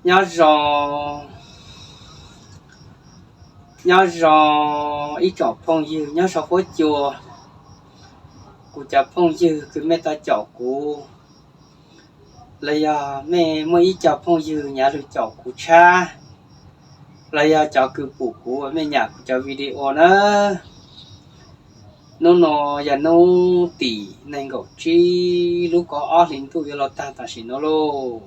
Nyob zoo, nyob zoo ib tsoom phooj ywg nyob saum huab cua, kuv cov phooj ywg kws mej tau caum kuv, los yog mej muaj ib co phooj ywg nyav lug caum kuv tshab, los yog cov kws pum kuv mej nyam kuv cov video na. Hnub no yog hnub tim nees nkaum tsib lub kaum ob hli ntuj yuav luag tag tam sim no lauj.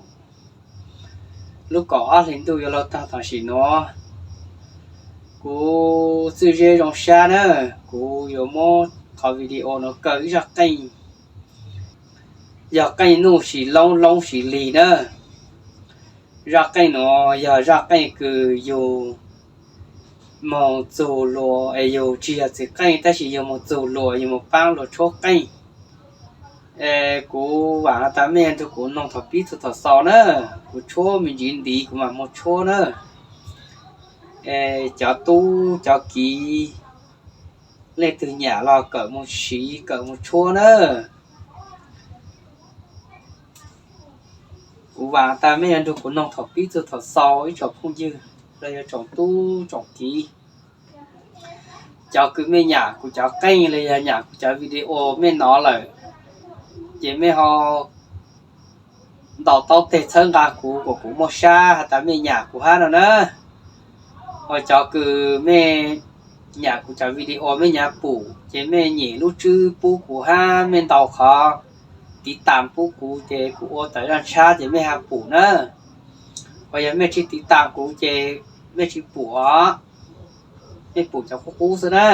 Lub kaum ob hli ntuj yuav luag tag tam sim no, kuv txwj zeb zoo sab na, kuv yuav muab qhov video no kaw ib zaj qeej, yog qeej nuj sis loob loob sis lig na. Zaj qeej no yog zaj qeej kws yug moog txug luas es yug tsis yog txiv qeej tab sis yug moog txug luas yug moog paab luas tshuab qeej. Es kuv vaam has tas mej nrug kuv noog thaum pib txug thaum xaus na, kuv tshuab me ntsis ntiv kuv mam moog tshuab na. Es cov tub cov kiv leej twg nyam los kawm moog siv kawm moog tshuab na. Kuv vaam has tas mej yuav nrug kuv noog thaum pib txug thaum xaus ib tsoom phooj ywg los yog tsoom tub tsoom kiv. Cov kws mej nyam kuv cov qeej los yog nyam kuv cov video mej nov lawm, ces mej ho ntaus taub teg txhawb nqa kuv kuas kuv muaj sab has tas mej nyam kuv hab no na. Ho cov kws mej nyam kuv cov video mej nyam pum ces mej nyem lub tswb pub kuv hab mej ntaus qhov tiv tas pub kuv ces kuv ua tawm zaj ntshab ces mej ha pum na. Ho yog mej tsis tiv tas kuv ces mej tsis pum os, mej pum cov qub qub xwb na.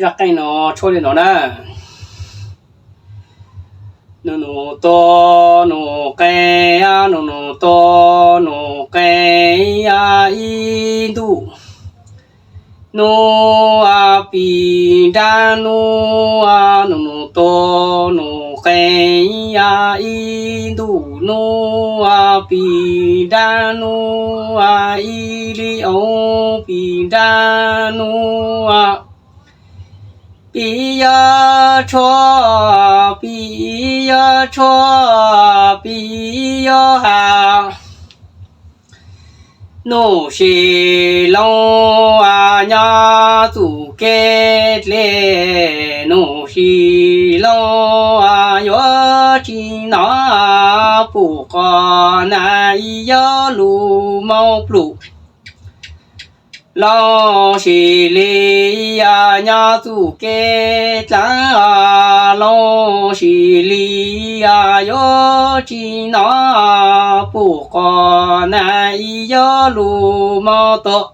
Zaj qeej no tshuab li no na. Nus nus tos nus qe, nus nus tos nus qe ib ntus. Nub pis nrab nub, nus nus tos nus qe ib ntus. Nub pis nrab nub, ib li ob pis nrab nub. Pis yog tshuaj, pis yog tshuaj, pis yog hav. Nuj Sis Loo nyob txuj kev dlej, Nuj Sis Loo yuav tsis nov pum qos na, ib yog lus mob plum. Loo Sis Lis nyob txuj kev dlaab, Loo Sis Lis yuav tsis nov pum qos na, ib yog lus mob tuag.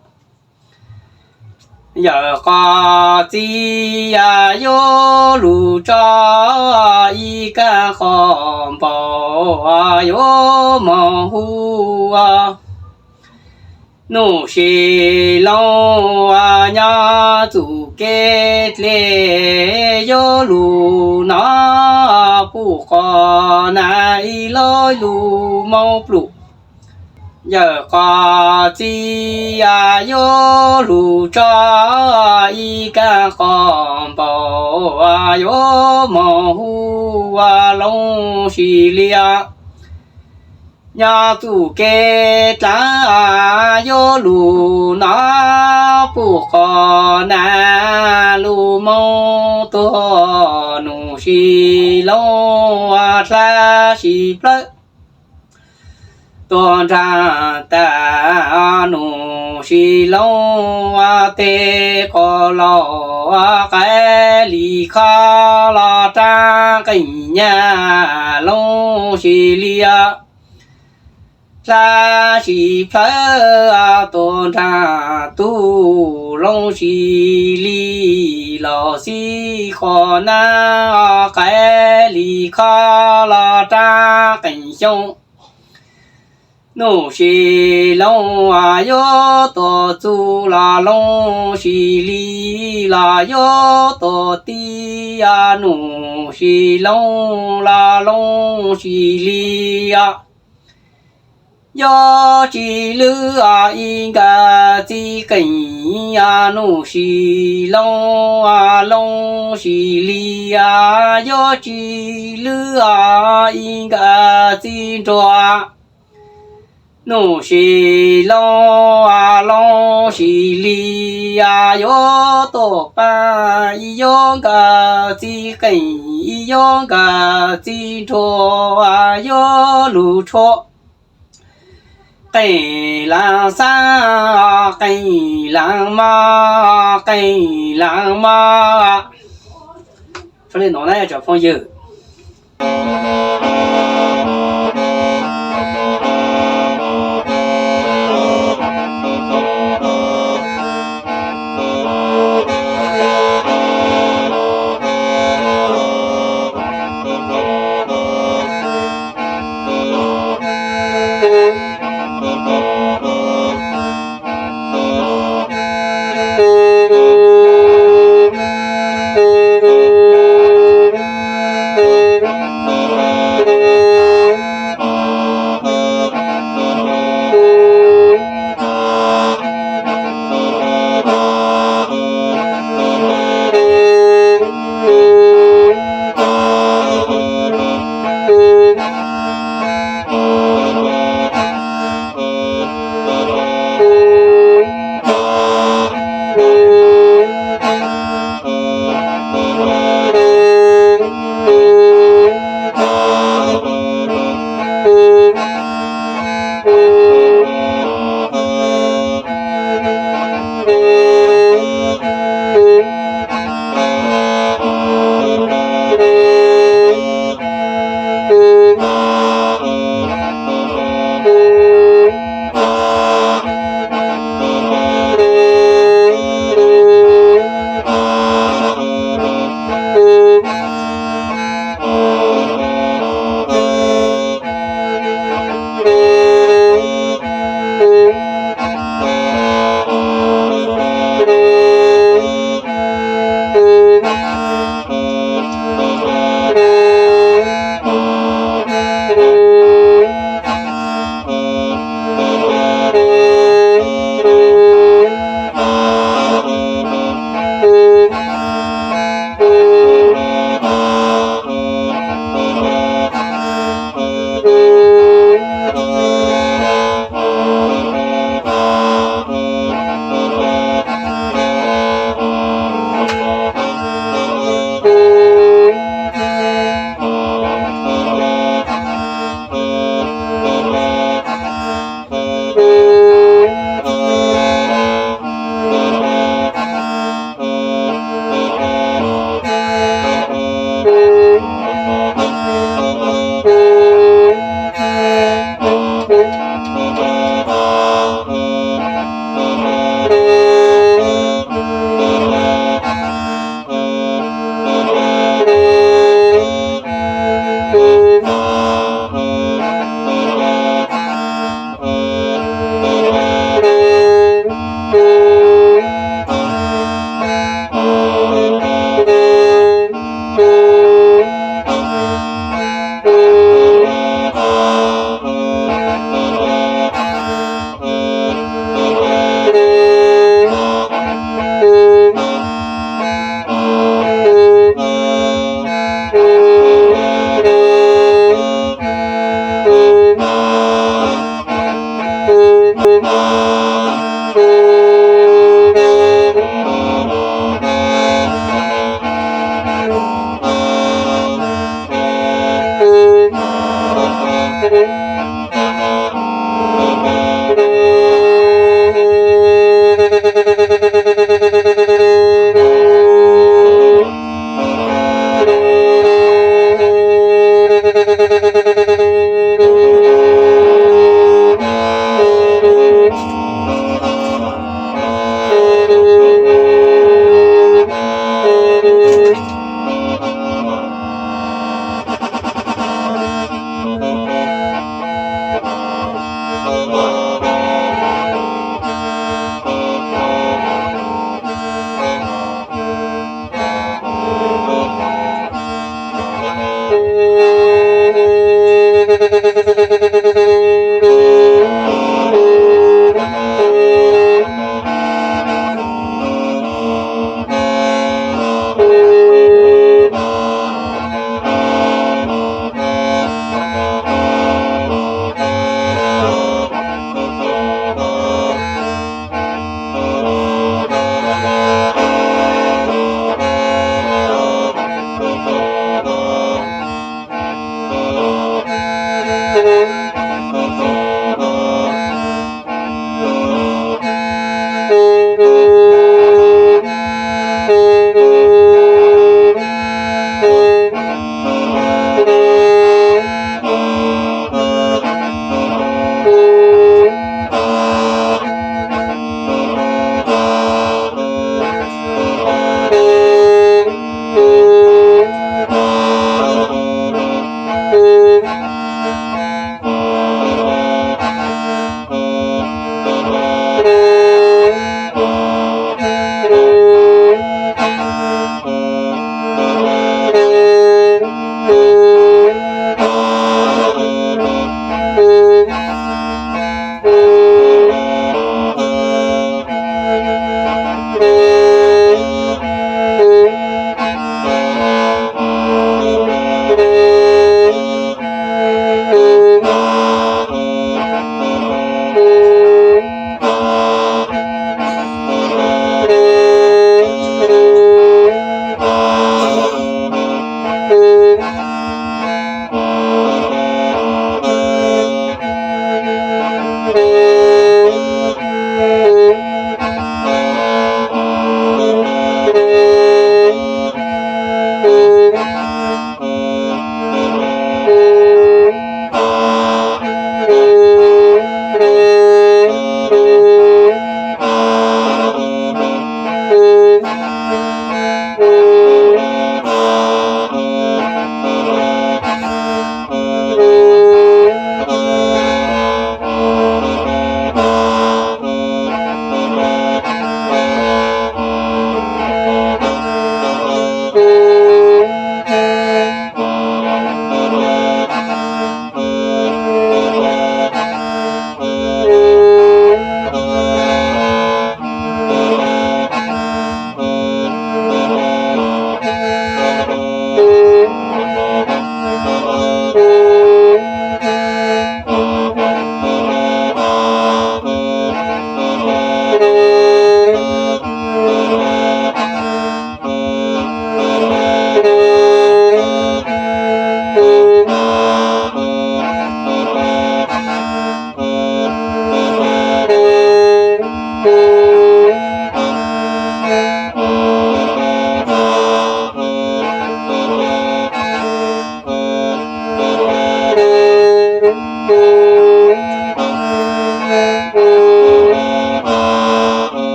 Yawm qos txiv yuav lug tso, ib kaab qos npaum yuav moog hu. Nuj Sis Loo nyob txuj kev dlej, yuav lug nov pum qos na, ib lub lus mob plum. Yawm qos txiv yuav lug tso, ib kaab qos npaum yuav moog hu. Loo Sis Lis nyob txuj kev dlaab, yuav lug nov pum qos na, lus mob tuag. Nuj Sis Loo dlaab sis plawg tuag nraag tas, Nuj Sis Loo teg qos laus, qaib li khob los raab qeej nyaj. Loo Sis Lis dlaab sis plawg tuag nraag tug, Loo Sis Lis los xib qos na, qaib li khob los raab qeej xyoo. Nuj Sis Loo yuav tuag txug los Loo Sis Lis los yuav tuag tib, Nuj Sis Loo los Loo Sis Lis yuav tsis lwb ib nkawm txiv qeej. Nuj Sis Loo, Loo Sis Lis yuav tsis lwb ib nkawm txiv nruas. Nuj Sis Loo, Loo Sis Lis yuav tuaj paab ib yuav nkawm txiv qeej, ib yuav nkawm txiv nruas, yuav lug tshuab qeej laag xaab, qeej laag mog, qeej laag mog. Tso li no na cov phooj ywg.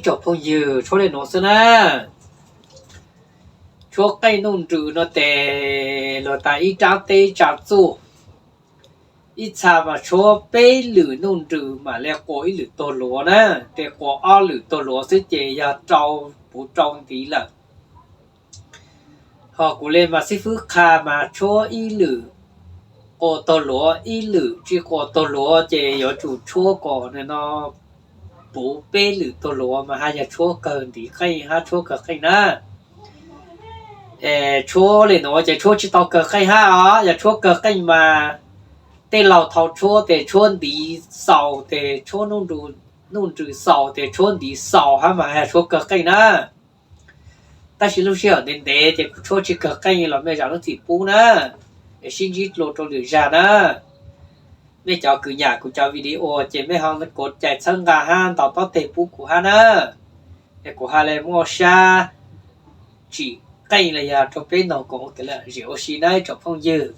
Tsoom phooj ywg, tshuab le nuav xwb na. Tshuab qeej nuj nrws no tes luag tas ib rab teb tsa txuj. Ib txha mas tshuab peb lwm nuj nrws mam le quas ib lwm tuag luav na. Tes quas ob lwm tuag luav xwb ces yog rau puv rau ntiv lawm. Ho kuv le mas xib fwb qha mas tshuab ib lwm quas tuag luav, ib lwm tsi quas tuag luav ces yuav tsum tshuab kom no puv peb lwm tuag luav mas haj yog tshuab kawg ntiv qeej hab tshuab kawg qeej na. Tshuab le nuav ces tshuab tsi tau kawg qeej hab os. Yog tshuab kawg qeej mas tej laug thaus tshuab tes tshuab ntiv xaus tes tshuab nuj nrws xaus tes tshuab ntiv xaus hab mas haj yog tshuab kawg qeej na. Tab sis lub sij hawm ntev ntev ces kuv tshuab tsi kawg qeej los mej zam lub txim pub na. Es sib ntsib dlua rau lwm zag na. Mej cov kws nyam kuv cov video ces mej ho kuav cai txhawb nqa hab ntaus tob teg pub kuv hab na. Es kuv ha le muaj sab tsim qeej los yog rau peb noog koom ua kev lom zem ua si na tsoom phooj ywg.